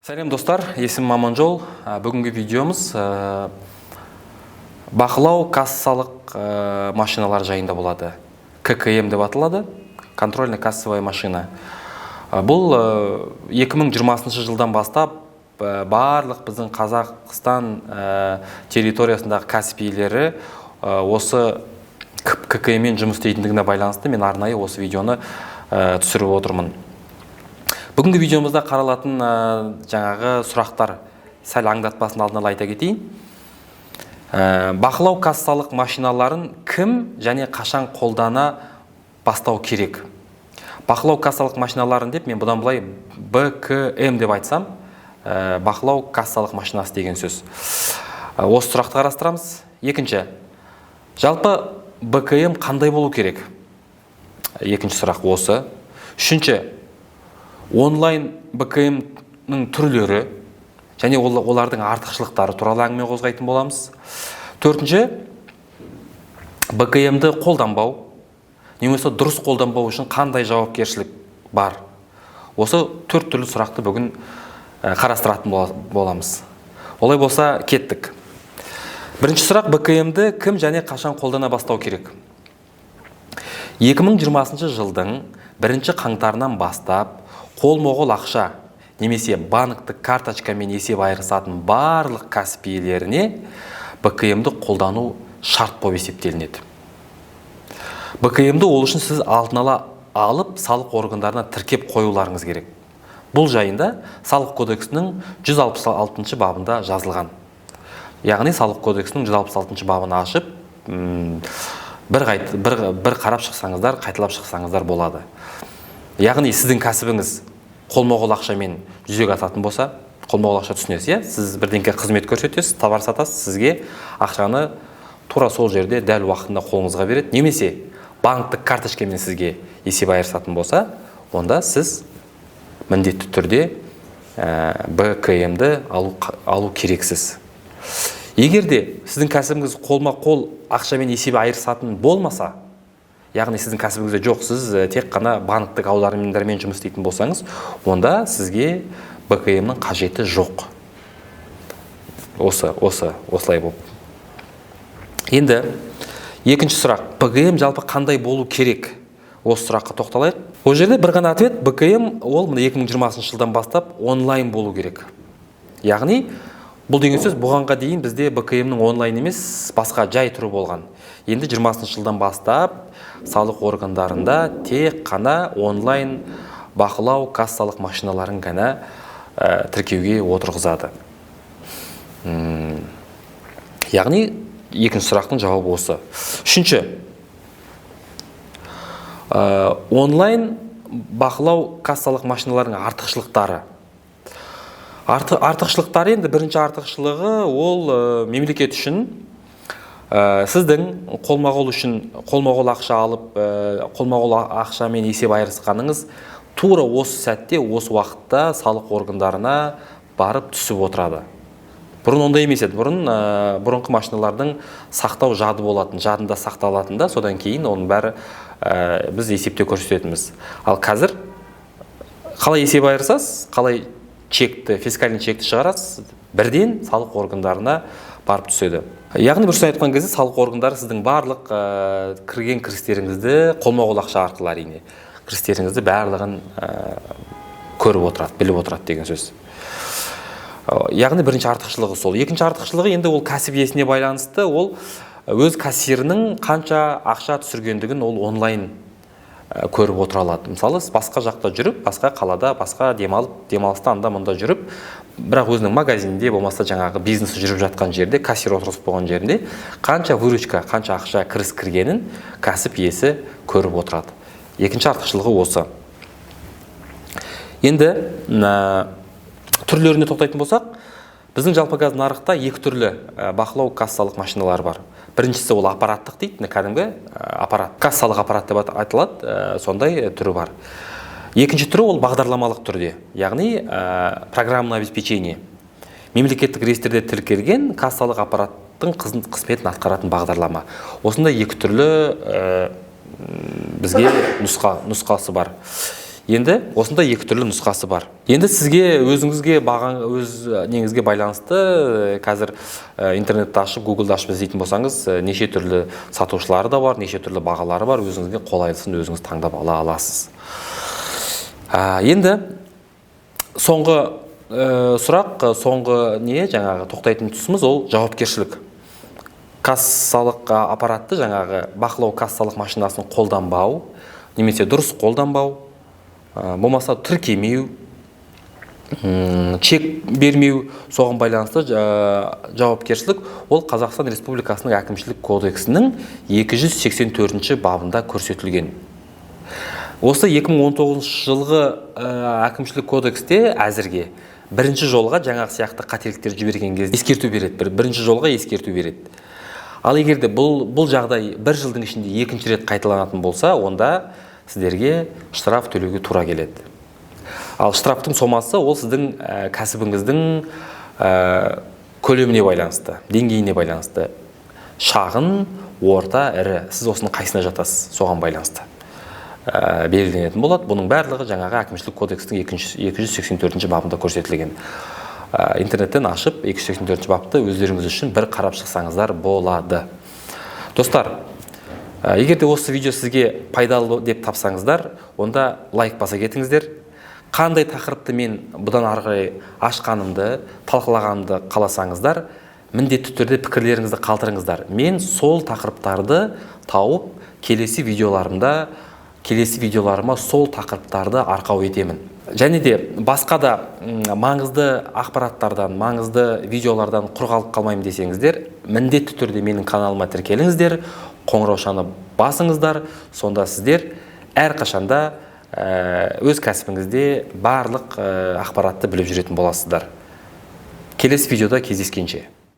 Сәлем, достар! Есімім Аманжол. Бүгінгі видеомыз бақылау кассалық машиналар жайында болады. ККМ деп аталады, контрольно-кассовая машина. Бұл 2020 жылдан бастап барлық біздің Қазақстан территориясындағы кәсіп иелері осы ККМ-мен жұмыс істейтіндігіне байланысты мен арнайы осы видеоны түсіріп отырмын. Бүгінгі видеомызда қаралатын жаңағы сұрақтар, сәл аңдатпасын алдын ала айта кетейін. Бақылау кассалық машиналарын кім және қашан қолдана бастау керек? Бақылау кассалық машиналарын деп мен бұдан былай БКМ деп айтсам, бақылау кассалық машинасы деген сөз. Осы сұрақты қарастырамыз. Екінші, жалпы БКМ қандай болу керек? Екінші сұрақ осы. Үшінші, онлайн БКМ-ның түрлері және олардың артықшылықтары туралы әңгіме қозғайтын боламыз. Төртінші, БКМ-ді қолданбау немесе дұрыс қолданбау үшін қандай жауапкершілік бар? Осы төрт түрлі сұрақты бүгін қарастыратын боламыз. Олай болса, кеттік. Бірінші сұрақ: БКМ-ді кім және қашан қолдана бастау керек? 2020 жылдың бірінші қаңтарынан бастап қолма-қол ақша немесе банктік карточкамен есеп айырысатын барлық кәсіп иелеріне БКМ-ді қолдану шарт болып есептелінеді. БКМ-ді ол үшін сіз алдын ала алып, салық органдарына тіркеп қоюларыңыз керек. Бұл жайында Салық кодексінің 166 бабында жазылған. Яғни Салық кодексінің 166 бабын ашып, бір қарап шықсаңыздар, қайталап шықсаңыздар болады. Яғни сіздің кәсібіңіз қолма-қол ақшамен жүзеге асатын болса, қолма-қол ақша түсінесіз, иә, сіз бірдеңке қызмет көрсетесіз, товар сатасыз, сізге ақшаны тура сол жерде дәл уақытында қолыңызға береді немесе банктік карточкамен сізге есеп айырысатын болса, онда сіз міндетті түрде БКМ-ді алу керексіз. Егер де сіздің кәсібіңіз қолма-қол ақшамен есеп айырысатын болмаса, яғни сіздің кәсібіңізде жоқ, сіз тек қана банктік аударымдармен жұмыс істейтін болсаңыз, онда сізге БКМ-нің қажеті жоқ. осы осы осылай болып. Енді екінші сұрақ: БКМ жалпы қандай болу керек? Осы сұраққа тоқталайық. Ол жерде бір ғана ответ: БКМ ол мына 2020 жылдан бастап онлайн болу керек. Яғни бұл деген сөз, бұғанға дейін бізде БКМ-нің онлайн емес, басқа жай түрі болған. Енді 20 жылдан бастап салық органдарында тек қана онлайн бақылау кассалық машиналарын ғана тіркеуге отырғызады. Яғни екінші сұрақтың жауабы осы. Үшінші, онлайн бақылау кассалық машиналардың артықшылықтары. Артықшылықтары енді бірінші артықшылығы ол мемлекет үшін сіздің қолма-қол үшін қолма-қол ақша алып, қолма-қол ақшамен есеп айырысқаныңыз тура осы сәтте, осы уақытта салық органдарына барып түсіп отырады. Бұрын ондай емес еді. Бұрын бұрынғы машиналардың сақтау жады болатын, жадында сақталатын да, содан кейін оның бәрі біз есепте көрсететінбіз. Ал қазір қалай есеп айырысасыз, қалай чекті, фискальный чекті шығарасыз, бірден салық органдарына барып түседі. Яғни бір сөзбен айтқан кезде, салық органдары сіздің барлық кірген кірістеріңізді, қолма-қол ақша арқылы, әрине, кірістеріңізді барлығын көріп отырады, біліп отырады деген сөз. Яғни бірінші артықшылығы сол. Екінші артықшылығы енді ол кәсіп иесіне байланысты: ол өз кассирінің қанша ақша түсіргендігін ол онлайн көріп отыра алады. Мысалы, сіз басқа жақта жүріп, басқа қалада, басқа демалып, демалыста анда мында жүріп, бірақ өзінің магазинінде, болмаса жаңағы бизнесі жүріп жатқан жерде, кассир отырғызып қойған жерінде қанша выручка, қанша ақша кіріс кіргенін кәсіп иесі көріп отырады. Екінші артықшылығы осы. Енді түрлеріне тоқтайтын болсақ, біздің жалпы қазір нарықта екі түрлі бақылау кассалық машиналар бар. Біріншісі ол аппараттық дейді, мына кәдімгі аппарат, кассалық аппарат деп айтылады, сондай түрі бар. Екінші түрі ол бағдарламалық түрде, яғни программное обеспечение, мемлекеттік реестрде тіркелген кассалық аппараттың қызметін атқаратын бағдарлама. Осындай екі түрлі бізге нұсқасы бар. Енді осындай екі түрлі нұсқасы бар. Енді сізге өзіңізге баған, өз неңізге байланысты, қазір интернетті ашып, Гуглды ашып іздейтін болсаңыз, неше түрлі сатушылары да бар, неше түрлі бағалары бар, өзіңізге қолайлысын өзіңіз таңдап ала аласыз. Енді соңғы сұрақ, соңғы не, жаңағы тоқтайтын тұсымыз, ол жауапкершілік. Кассалық аппаратты, жаңағы бақылау кассалық машинасын қолданбау немесе дұрыс қолданбау, болмаса тіркемеу, чек бермеу, соған байланысты жауапкершілік ол Қазақстан Республикасының әкімшілік кодексінің 284 бабында көрсетілген. Осы 2019 жылғы әкімшілік кодексте әзірге бірінші жолға жаңағы сияқты қателіктер жіберген кезде ескерту береді, бірінші жолға ескерту береді. Ал егер де бұл жағдай бір жылдың ішінде екінші рет қайталанатын болса, онда сіздерге штраф төлеуге тура келеді. Ал штрафтың сомасы ол сіздің кәсібіңіздің көлеміне байланысты, деңгейіне байланысты. Шағын, орта, ірі, сіз осының қайсына жатасыз, соған байланысты белгіленетін болады. Бұның барлығы жаңағы әкімшілік кодекстің 284 бабында көрсетілген. Интернеттен ашып 284 бапты өздеріңіз үшін бір қарап шықсаңыздар болады. Достар, егер де осы видео сізге пайдалы деп тапсаңыздар, онда лайк баса кетіңіздер. Қандай тақырыпты мен бұдан ары қарай ашқанымды, талқылағанымды қаласаңыздар, міндетті түрде пікірлеріңізді қалдырыңыздар. Мен сол тақырыптарды тауып, келесі видеоларыма сол тақырыптарды арқау етемін. Және де басқа да маңызды ақпараттардан, маңызды видеолардан құр қалып қалмаймын десеңіздер, міндетті түрде менің каналыма тіркеліңіздер, қоңыраушаны басыңыздар, сонда сіздер әрқашанда өз кәсібіңізде барлық ақпаратты біліп жүретін боласыздар. Келесі видеода кездескенше.